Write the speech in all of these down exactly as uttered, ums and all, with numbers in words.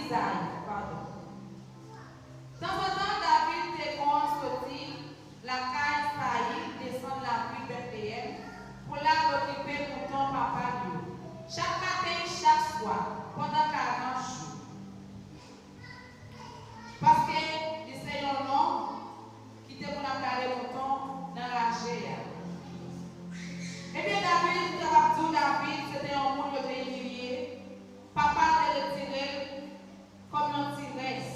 Izayi, padon. Tanzantan, David te konn soti lakay Sayil desann lavil Betleyèm pou l al okipe mouton papa l yo, chak maten, chak swa, pandan karant jou. Paske li se yon nonm ki te konn ap gade mouton nan raje a. Ebyen, David, m kapab di w, David se te yon moun yo te imilye. Papa l te retire l kòm yon ti rès,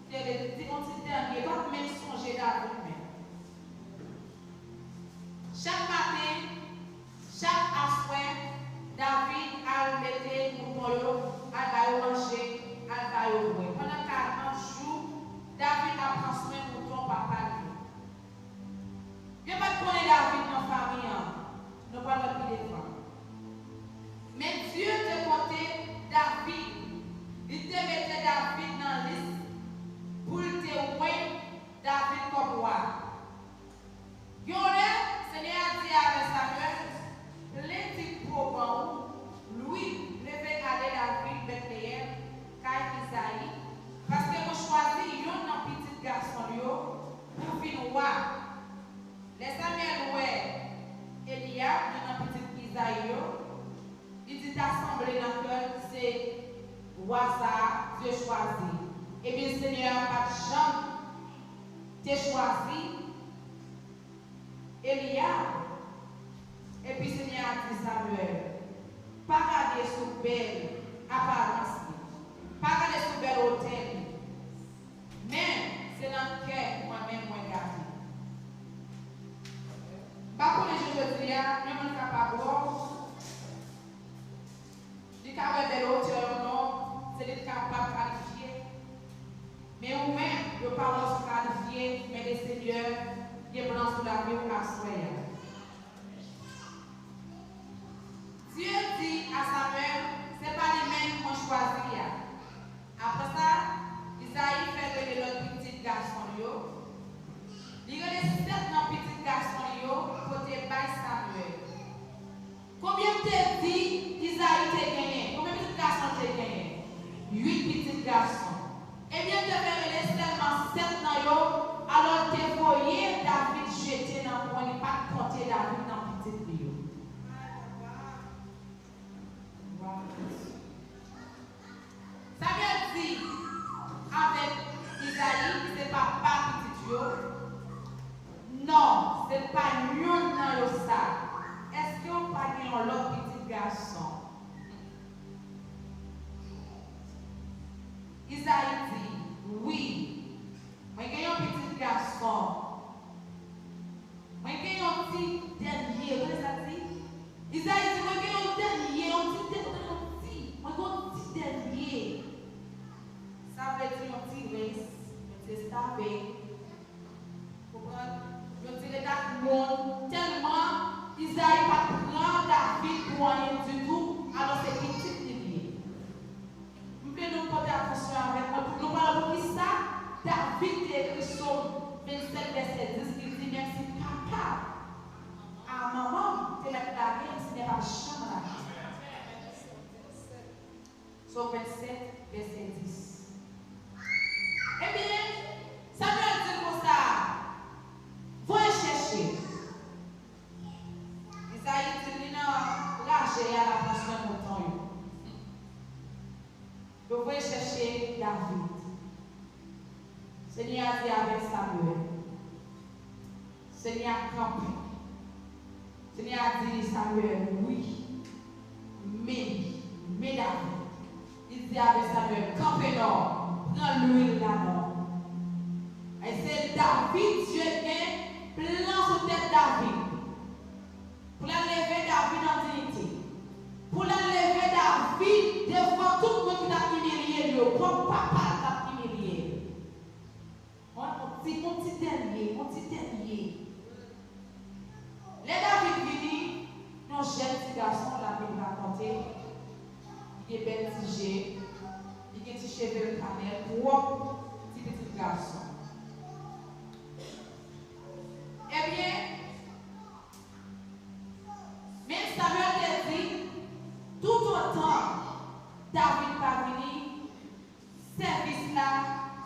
te re-, te yon ti dènye, pa t menm sonje David menm. Chak maten, chak aswè, David al mete mouton yo, al ba yo manje, al ba yo bwè. Pandan karant jou, David ap pran swen mouton papa l yo. Yo pa t konnen David nan fanmi an. Nou pral wè pi devan. Men Dye te konte David. Li te mete David nan lis pou l te wè David kòm wa. Yon lè, Senyè a di avèk Samyèl, plen ti po ban ou lwil, leve ale David Betleyèm, kay Izayi, paske mwen chwazi yonn nan pitit gason l yo pou vin wa. Lè Samyèl wè Eliyab, yonn nan pitit Izayi yo, li di ta sanble nan kè l se wa sa a Dye chwazi. Ebyen, Senyè a pa t janm te chwazi Eliyab. Epi Senyè a di Samyèl, pa gade sou bèl aparans li, pa gade sou bèl wotè li, men se nan kè mwen menm mwen gade. M pa konnen jan jodi a, yon moun kapab wè w, li ka wè bèl wotè yon nonm, se li k kapab kalifye. Men ou menm, yo pa wè w sou kalifye, men Lesenyè gen plan sou lavi w aswè a. Dye di a Samyèl, se pa li menm mwen chwazi a. Apre sa, Izayi fè rele lòt pitit gason l yo. Li rele sèt nan pitit gason l yo pote bay Samyèl. Konbyen m te di Izayi te genyen? Konbyen pitit gason l te genyen? Uit pitit gason. Ebyen, l te fè rele sèlman sèt nan yo, alò l te voye David jete nan kwen, li pa t konte David nan pitit li yo. Samyèl di avèk Izayi, ki se papa pitit yo, non, se pa yonn nan yo sa. Èske w pa gen yon lòt pitit gason? Izayi di, wi, mwen gen yon pitit gason. Mwen gen yon ti dènye, ou konnen sa l di? Izayi di, mwen gen yon dènye, yon ti dènye, yon ti, mwen gen yon ti dènye. Sa vle di yon ti rès, yon ti estave. Konprann? Yon ti rès ak moun, tèlman Izayi pa t pran David pou anyen ditou, alò se pitit li li ye. M vle nou pote atansyon avèk mwen pou nou pale poukisa David te ekri Sòm vennsèt vèsè dis ki di, menm si papa a manman m te mèt lage m, Senyè p ap janm lage m. Sòm vennsèt, vèsè dis. Ebyen, Samyèl di l konsa, voye chèche l. Izayi di l li nan raje a, l ap pran swen mouton yo. Yo voye chèche David. Senyè a di avèk Samyèl. Senyè a kanpe. Senyè a di Samyèl, wi, men li, men David. Li di avèk Samyèl, kanpe non, pran lwil la non. E se David, Dye gen plan sou tèt David. Pou l al leve David an diyite. Pou l al leve David devan tout moun ki t ap imilye l yo. Pwòp papa l t ap imilye l. Yon ti, yon ti dènye, yon ti dènye. Lè David vini, yon jèn ti gason, Labib rakonte, li gen bèl ti je, li gen ti cheve kanèl, pwòp ti pitit gason. Ebyen, men Samyèl te di, toutotan David pa vini, Sèvis la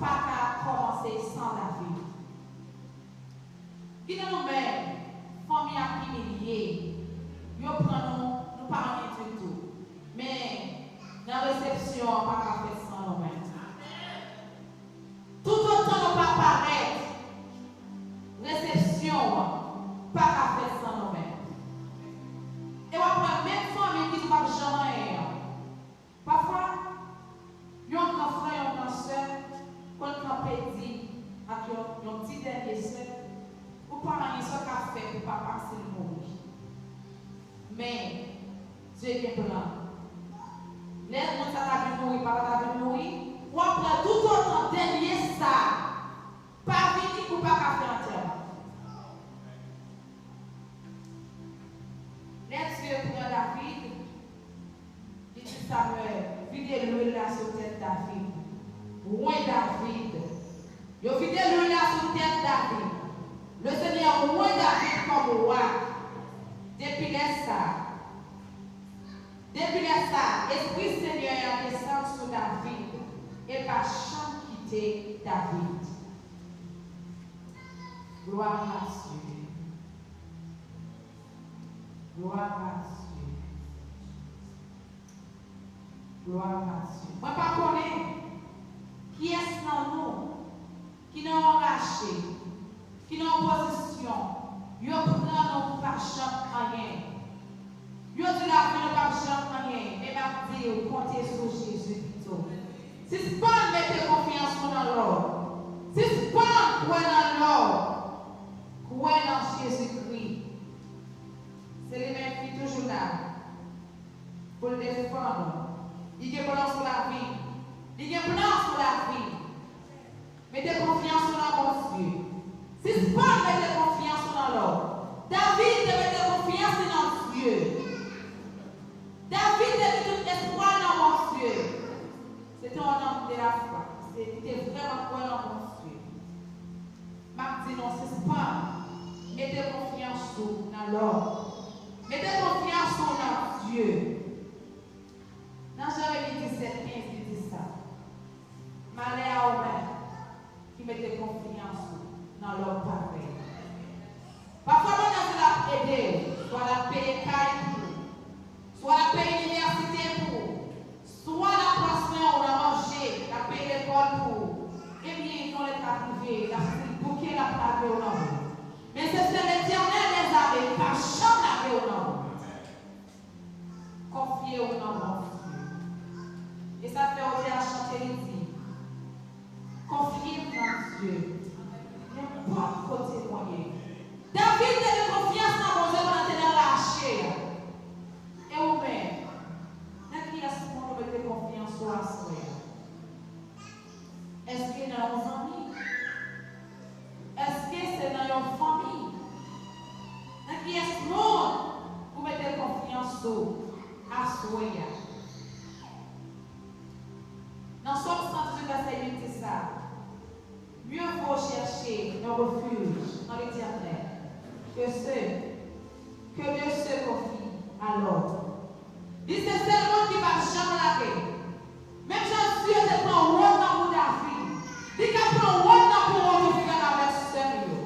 pa ka kòmanse san David. Ki nan nou menm, fanmi ap imilye, yo pran nou, nou pa anyen ditou. Men, nan resepsyon an pa ka fèt san nou menm. Toutotan nou pa parèt, resepsyon an pa ka fèt san nou menm. E w ap wè menm fanmi ki di w p ap janm anyen an. Pafwa, yon gran frè, yon gran sè konn kanpe di ak yon, yon ti dènye sè, ou pa anyen sa w ka fè pou papa si l mouri. Men, Dye gen plan. Lè moun sa ta vin mouri, papa ta vin mouri, w ap wè toutotan dènye sa pa vini, ou pa ka fè antèman. Lè Dye pran David, li di Samyèl, vide lwil la sou tèt David. Wen David. Yo vide lwil la sou tèt David. Le Senyè wen David kòm wa. Depi lè sa, depi lè sa, Espri Senyè a desann sou David e pa janm kite David. Glwa a Dye. Glwa a Dye. Glwa a Dye. Mwen pa konnen kiyès nan nou ki nan yon rache, ki nan yon pozisyon, yo pran nou pou pa janm anyen. Yo di lavi nou p ap janm anyen, men m ap di w, konte sou Jezi pito. Sispann mete konfyans ou nan lò. Sispann kwè nan lò. Kwè nan Jezikri. Se li menm ki toujou la pou l defann ou. Li gen plan sou lavi. Li gen plan sou lavi. Mete konfyans ou nan Bondye. Sispann mete konfyans ou nan lò. David te mete konfyans li nan Dye. David te met tout espwa l nan Bondye. Se te yon nonm de la fwa. Se, li te vrèman kwè nan Bondye. M ap di nou, sispann mete konfyans ou nan lòm. Mete konfyans ou nan Dye. Nan Jeremi disèt kenz, li di sa, malè a ou menm ki mete konfyans ou nan lòm parèy. Pafwa, Bondye di l ap ede w, swa l ap peye kay pou ou, swa l ap peye inivèsite pou ou, swa l ap pran swen w nan manje, l ap peye lekòl pou ou. Ebyen, yon lè k ap rive, l ap santi l bouke, l ap lage w nan wout. Men se sèl Letènèl dèzame ki pa janm lage w nan wout. Konfye w nan Bondye. E sa fè otè a chante, li di, konfye m nan Dye, nenpòt kote mwen ye. David te gen konfyans nan Bondye pandan l te nan rache a. E ou menm, nan kiyès moun ou mete konfyans ou aswè a? Èske nan yon zanmi? Èske se nan yon fanmi? Nan kiyès moun ou mete konfyans ou aswè a? Nan Sòm san dizuit, vèsè uit di sa, mieux vaut chercher un refuge dans l'Éternel que ceux, que de se confier à l'homme. Li se sèl moun ki p ap janm lage. Menm jan Dye te pran wòn nan pou David, li ka pran wòn nan pou ou tou, frè m avèk sè m yo.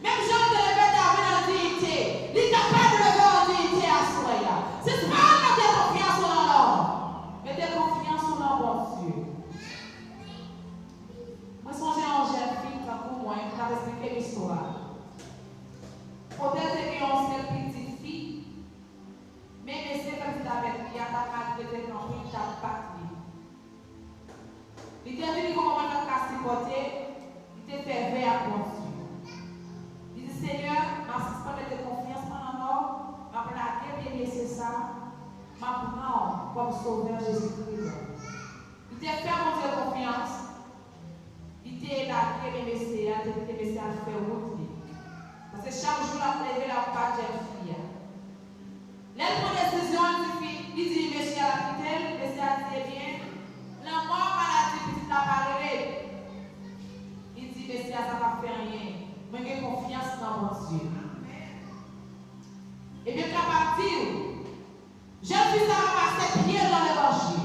Menm jan l te leve David an diyite, li kapab leve w an diyite aswè a. Sispann mete konfyans ou nan lòm. Mete konfyans ou nan Bondye. Mwen sonje yon jèn fi tankou mwen, m t ap esplike m istwa. Kote l te gen yon sèl pitit fi, men mesye k ap viv avèk li a t ap maltrete l anpil, t ap bat li. Li te vin rive yon moman l pa t ka sipòte, li te fè vè ak Bondye. Li di, Senyè, m ap sispann mete konfyans mwen nan ou, m ap lage vye mesye sa a, m ap pran w kòm Sovè Jezikri. Li te fè Bondye konfyans, li te lage men mesye a, te kite mesye a fè wout li. Paske chak jou l ap leve, l ap bat jèn fi a. Lè l pran desizyon, li di fi, li di mesye a l ap kite l, mesye a di, ebyen, lanmò, maladi, pitit la pa rele. Li di mesye a, sa p ap fè anyen. Mwen gen konfyans nan Bondye. Ebyen, m kapab di w, jèn fi sa a ranmase pye l nan levanjil.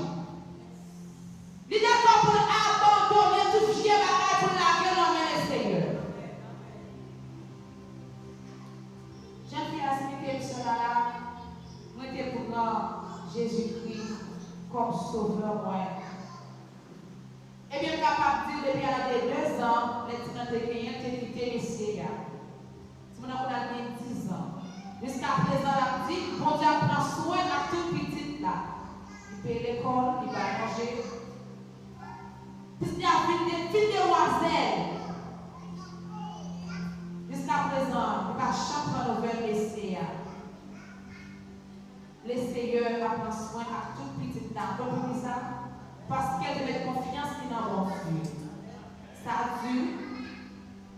Sovè mwen. Ebyen, m kapab di w, depi a laj de dezan, lè timoun nan te genyen, te kite mesye a. Timoun nan kounye a gen dizan. Jiskaprezan, l ap di, Bondye ap pran swen ak tout pitit la. Li peye lekòl, li bay manje. Pitit la vin de, vin demwazèl. Jiskaprezan, li pa janm pran nouvèl mesye a. Le Seyè ap pran swen ak tout pitit la. Konn poukisa? Paske l te met konfyans li nan Bondye. Sa di,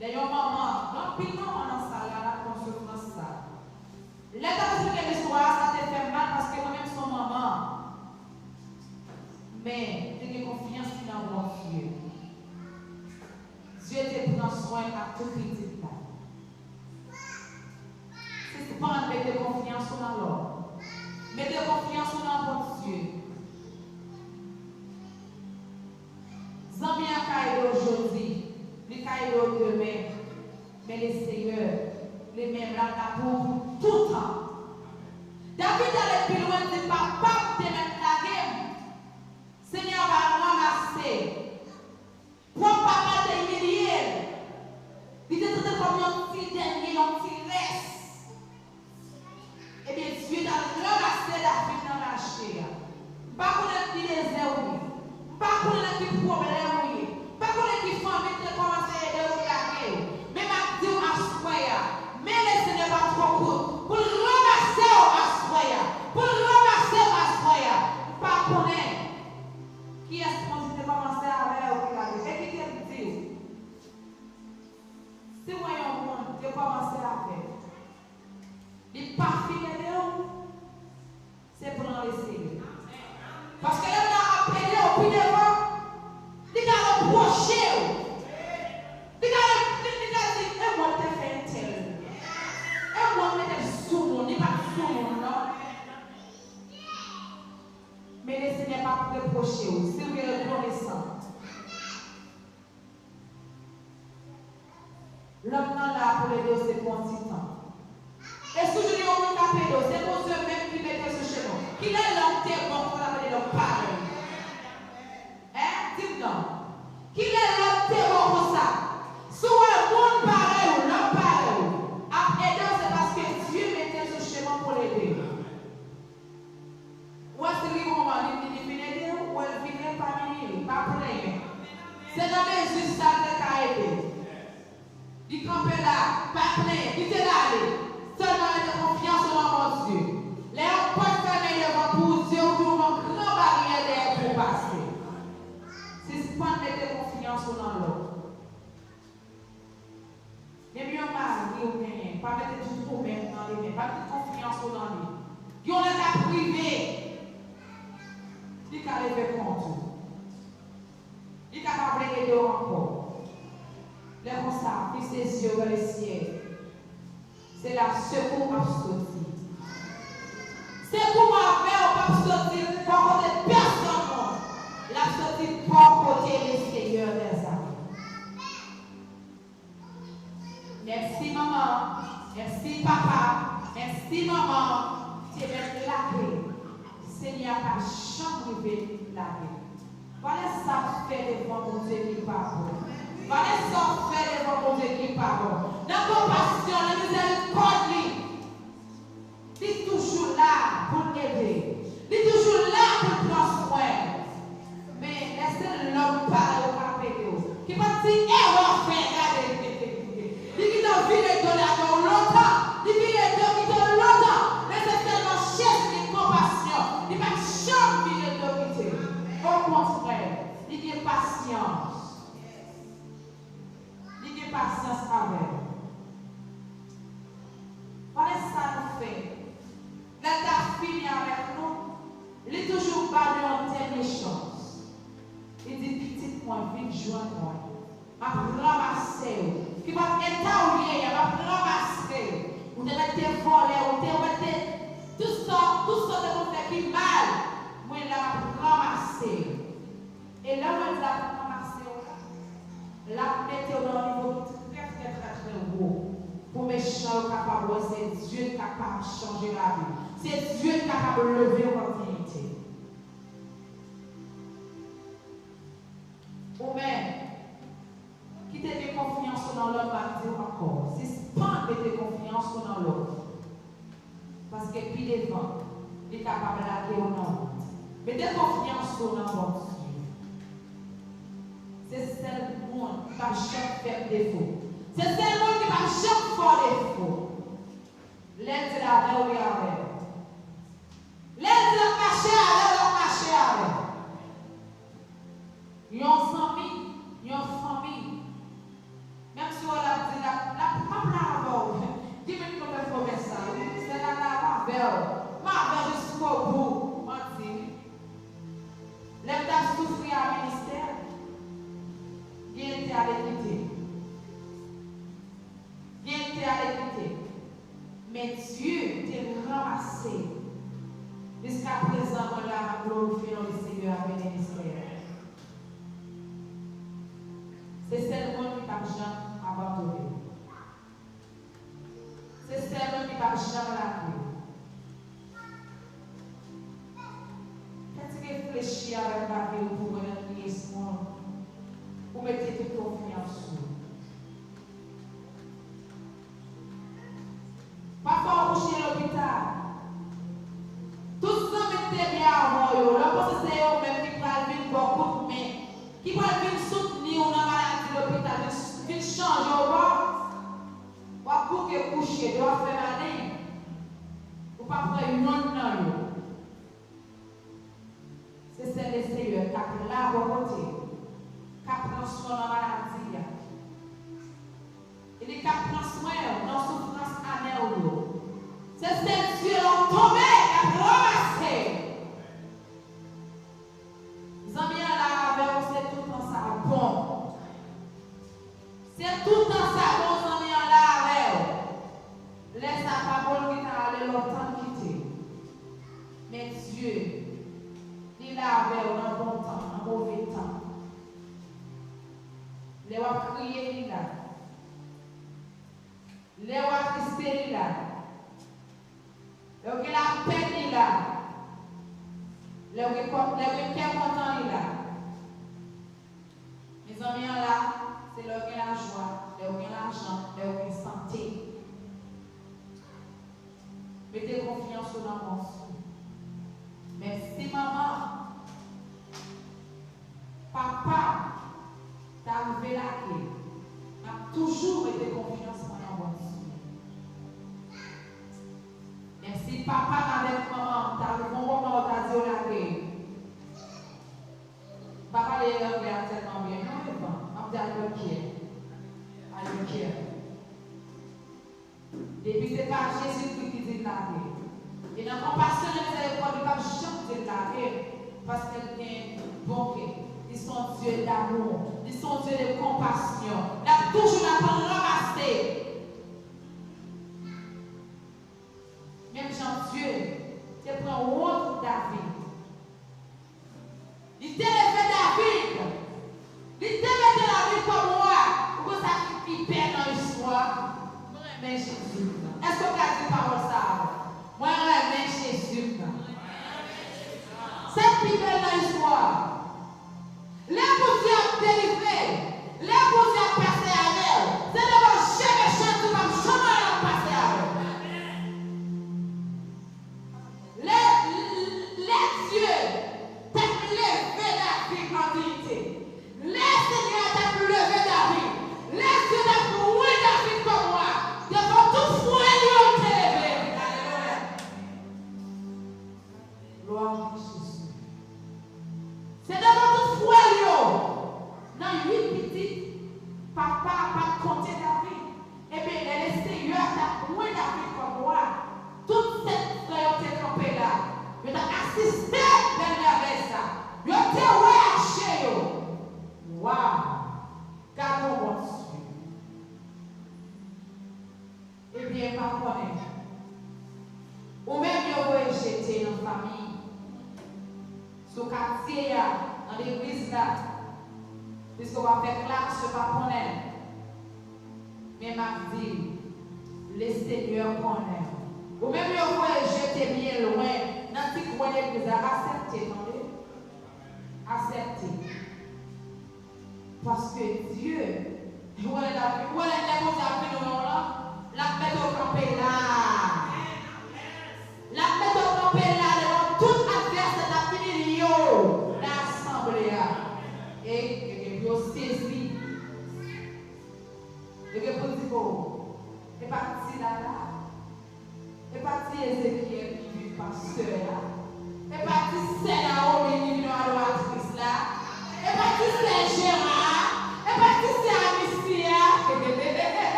lè yon manman, gen anpil manman nan sal la, l ap pran soufrans sa. Lè l t ap esplike m istwa a, sa te fè m mal paske mwen menm se yon manman. Men, li te gen konfyans li nan Bondye. Dye te pran swen ak tout pitit la. Sispann mete konfyans ou nan lòm. Mete konfyans ou nan Bondye. Zanmi an ka ede w jodi, li ka ede w demen, men le Seyè, li menm la, l la pou ou pou toutan. David ale pi lwen, di, Papa m te mèt lage m. Senyè a va ranmase. Pwòp papa l te imilye l. Li te trete l kòm yon ti dènye, yon ti rès. Ebyen, Dye t al ranmase David nan rache a. M pa konnen nan ki dezè ou ye. M pa konnen nan ki pwoblèm ou ye. M pa konnen ki fanmi ki te kòmanse ede w, ki lage w. Men m ap di w aswè a, men Lesenyè pa twò kout pou l ranmase w aswè a. Pou l ranmase w aswè a. M pa konnen kiyès Bondye te kòmanse avè w ki lage. Men kite m di w, si w wè yon moun te kòmanse avè w, li pa fin ede w, se plan Lesenyè. Paske lè moun nan ap ede w pi devan, li ka repwoche w. Li ka, li, li ka di, e mwen te fè entèl. E mwen mete l sou moun, li pa t sou moun, non. Men Lesenyè p ap repwoche w, si w gen rekonesan. Lòm nan la pou l ede w, se pou yon ti tan. E si w jwenn yon moun k ap ede w, se Bondye menm ki mete l sou chemen w. Kilè lòm te bon pou w t ap ede lòm parèy ou? Hein? Di m non. Kilè lòm te bon konsa? Si w wè moun parèy ou, lòm parèy ou, ap ede w, se paske Dye mete l sou chemen w pou l ede w. Ou wè si l rive yon moman, li, li, li fin ede w, ou wè l vire, pa mimire, pa plenyen. Se nan mezi sa l te ka ede w. Li kanpe la, pa plenyen, kite l ale. Sèlman mete konfyans ou nan Bondye. Lè yon pòt fèmen devan pou w, Dye ouvri yon gran baryè dèyè pou w pase. Sispann mete konfyans ou nan lòm. Menm yon mari ou genyen, pa mete tout ou menm nan li men, pa mete konfyans ou nan li. Yon lè l ap rive, li ka leve kont ou. Li ka pa vle ede w ankò. Lè konsa, fikse zye w nan lesyèl. Se la sekou w ap soti. Sekou avè w p ap soti bò kote pèsonn moun. L ap soti bò kote Lesenyè dèzame. Mèsi manman, mèsi papa, mèsi manman, te mèt lage. Senyè a pa janm rive lage. Vale sa w fè devan Bondye ki pa bon. Vale sa w fè devan Bondye ki pa bon. Nan konpasyon, nan mizèrikòd li. Li toujou la pou l ede. Li toujou la pou l pran swen. Men, lè se lòm parèy ou k ap ede w, ki pa t ti erè w fè, gade, li kite w vire do l ap ba w lontan. Li vire do kite w lontan. Men se sèlman Jezi ki gen konpasyon. Li pa t janm vire do kite w. Okontrè, li gen pasyans. Li gen pasyans avè w. Gade sa nou fè. Lè l ta fini avèk nou, li toujou ba nou yon dènye chans. Li di, pitit mwen, vin jwenn mwen. M ap ranmase w. Ki pa eta w ye a, m ap ranmase w. Ou te mèt te vòlè, ou te mèt te tout sa, tout sa w te konn fè ki mal. Mwen la, m ap ranmase w. E lè mwen di l ap ranmase w la, l ap mete w nan yon nivo ki trè, trè, trè, trè wo. Pou mechan yo kapab wè se Dye k kapab chanje lavi w. Se Dye k kapab leve w an diyite. pi devan, li kapab lage w nan wont. Mete konfyans ou nan Bondye. Se sèl moun ki p ap janm fè m defo. Se sèl moun ki p ap janm fè w defo. Lè l di l avè w, li avè w. Lè l di l ap mache avè w, l ap mache avè w. Yon zanmi, yon fanmi. Menm si w wè l ap di l ap, l ap, m ap la avè w. Ki menm nou fè pwomès sa, wi. Sè la la, m avè w. M avè w jiskobou. Manti, wi. Lè m t ap soufri a ministè, gen te ale kite m. Gen te ale kite m. Men Dye te ranmase m. Jiskaprezan, mwen la, m ap glorifye non Lesenyè a, beni Lesenyè. Se sèl moun ki p ap janm abandone w. Se sèl moun ki p ap janm lage w. Fè ti reflechi avèk lavi w pou wè nan kiyès moun ou mete tout konfyans ou. Pafwa w kouche lopital. Tout zanmi k te byen avè w yo, lè w panse se yo menm ki pral vin ba w kout men, ki pral vin soutni w nan maladi lopital, vin, vin chanje w bò, w ap bouke kouche, do ap fè malen. Ou p ap wè yonn nan yo. Se sèl Lesenyè k ap la bò kote w, k ap pran swen w nan maladi a. E li k ap pran swen w nan soufrans amè w yo. Se sèl Dye lè w tonbe k ap ranmase w. Zanmi an la avè w, se toutan sa bon. Se toutan sa bon, zanmi an la avè w. Lè sa pa bon, li ta ale lontan kite w. Men Dye, li la avè w nan bon tan, nan move tan. Lè w ap kriye, li la. Lè w atriste, li la. Lè w gen lapèn, li la. Lè w gen kò, lè w gen kè kontan, li la. Mezanmi, an la, se lè w gen lajwa, lè w gen lajan, lè w gen sante. Mete konfyans ou nan Bondye. Mèsi, manman. Papa ta rive lage, m ap toujou mete konfyans mwen nan Bondye. Menm si papa m avèk manman m ta rive yon moman yo ta di yo lage. M pa pale anglè a tèlman byen non, Evan. M ap di I don't care. I don't care. Depi se pa Jezikri ki di l lage. E nan konpasyon, nan mizèrikòd, li p ap janm di l lage, paske l gen bon kè. Li se yon Dye damou. Li se yon Dye de konpasyon. L ap toujou la pou l ranmase. Menm jan Dye te pran wont David. Li te leve David. Li te mete David kòm wa. Ou konn sa ki pi bèl nan istwa? Mwen renmen Jezi. Èske w ka di pawòl sa a? Mwen renmen Jezi. Sa k pi bèl nan istwa? Lè Bondye ap delivre, lè Bondye ap pase avè w, se devan je mechan Dye p ap janm al ap pase avè w. Lè, lè Dye t ap leve David an diyite, lè Senyè a t ap leve David, lè Dye t ap lwen David kòm wa, devan tout frè l yo, li te leve. Alelouya. Glwa a Jezi. Se devan tout frè l yo, nan uit pitit, papa a pa t konte David. Ebyen, lè Lesenyè a t ap lwen David kòm wa, tout sèt frè yo te kanpe la. Yo t ap asiste bèl mèvèy sa. Yo te wè ak je yo. Waw! Gad yon Bondye. Ebyen, pa konnen. Ou menm yo voye jete nan fanmi, sou katye a, nan legliz la. Piske w ap fè klas, yo pa konnen. Men m ap di, Lesenyè konnen. Ou menm yo voye jete byen lwen, nan ti kwen legliz la, aksepte, tande. Aksepte. Paske Dye, ou wè lè l ap, ou wè lè, lè Bondye ap vini wè w lan, l ap mete w kanpe la. L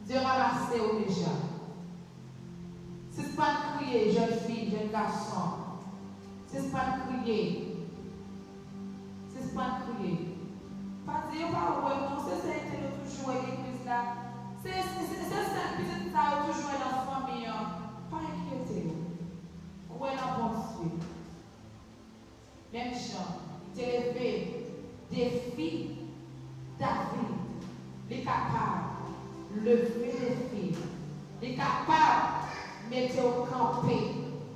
Dye ranmase w deja. Sispann kriye, jèn fi, jèn gason. Sispann kriye. Sispann kriye. Pa di yo pa wè w non, se sèl yo toujou wè legliz la. Se, se, se, se sèl pitit sa yo toujou wè nan fanmi an. Pa enkyete w. Kwè nan Bondye. Menm jan li te leve defi David, li kapab leve defi. Li kapab mete w kanpe.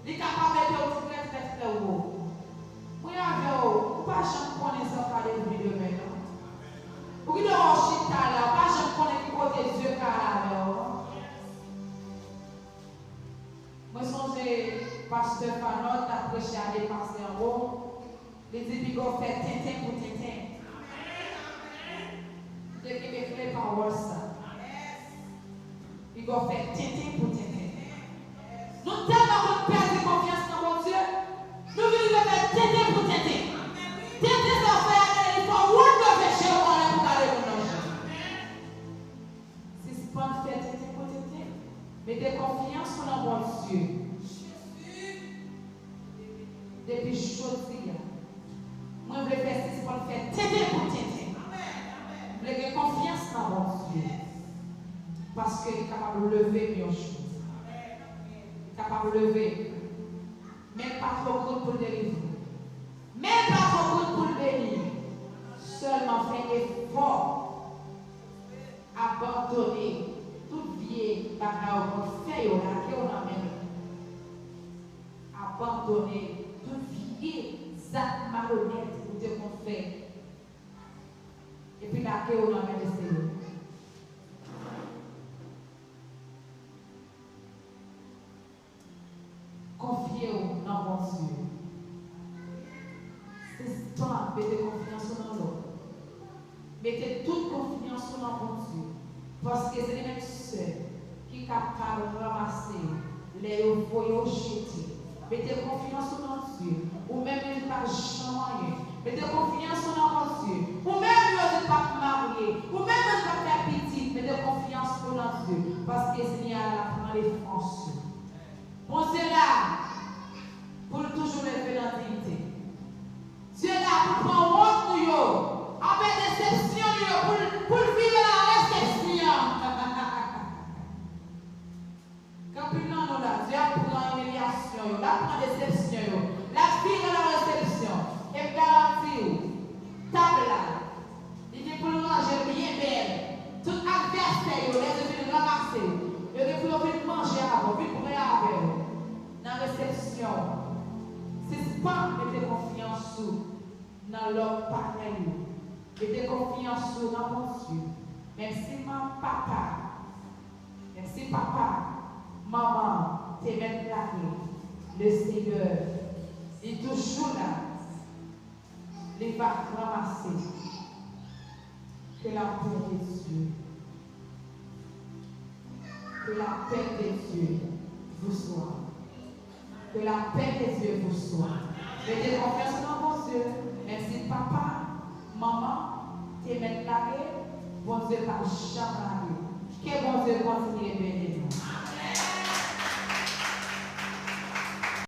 Li kapab mete w trè, trè, trè wo. Mwen avè w, ou pa janm konnen sa w ka devni demen, non. Ou ki dwe wè w chita la, ou pa janm konnen ki kote Dye ka al avè w, non. Mwen sonje pastè Fanòt t ap preche a de pastè anwo. Li di, "Piga w fè tenten pou tenten." M te kenbe kle pawòl sa. Piga w fè tenten pou tenten. Nou tèlman konn pèdi konfyans nan Bondye, nou vin rive fè tenten pou tenten. Tenten sa w fè a, genlè li fè w wout nan peche w anlè pou gade moun nan je. Sispann fè tenten pou tenten. Mete konfyans ou nan Bondye. Depi jodi a, mwen vle fè sispann fè tenten pou tenten. M vle gen konfyans nan Bondye. Paske li kapab leve m yon jou. Li kapab leve m. Men l pa twò kout pou l delivre. Men l pa twò kout pou l beni. Sèlman fè efò. Abandone tout vye bagay ou konn fè yo, lage yo nan men l. Abandone tout vye zak malonèt ou te konn fè. Epi lage yo nan men Lesenyè. Konfye w nan Bondye. Sispann mete konfyans ou nan lòm. Mete tout konfyans ou nan Bondye. Paske se li menm sèl ki kapab ranmase w lè yo voye w jete. Mete konfyans ou nan Dye. Ou menm yo di pa janm anyen. Mete konfyans ou nan Bondye. Ou menm yo di p ap marye. Ou menm yo di p ap fè pitit. Mete konfyans ou nan Dye. Paske Senyè a la pran defans ou. Bondye la pou l toujou leve nan diyite. Dye la pou l pran wont nou yo, avèk desepsyon nou yo, pou l, pou l vire l an resepsyon. Gen anpil nan nou la, Dye ap pran imilyasyon yo, l ap pran desepsyon yo, l ap vire l an resepsyon. E m garanti w, tab la, li gen pou l ranje l byen bèl. Tout advèsè yo, lè yo vin ranmase w, yo gen pou yo vin manje avè w, vin bwè avè w nan resepsyon an. Sispann mete konfyans ou nan lòm parèy ou. Mete konfyans ou nan Bondye. Menm si man, papa, menm si papa, manman te mèt lage, Lesenyè, li toujou la. Li va ranmase. Que la paix de Dieu, que la paix de Dieu vous soit. Que la paix de Dieu vous soit. Mete konfyans ou nan Bondye. Menm si papa, manman te mèt lage, Bondye pa janm lage. Ke Bondye kontinye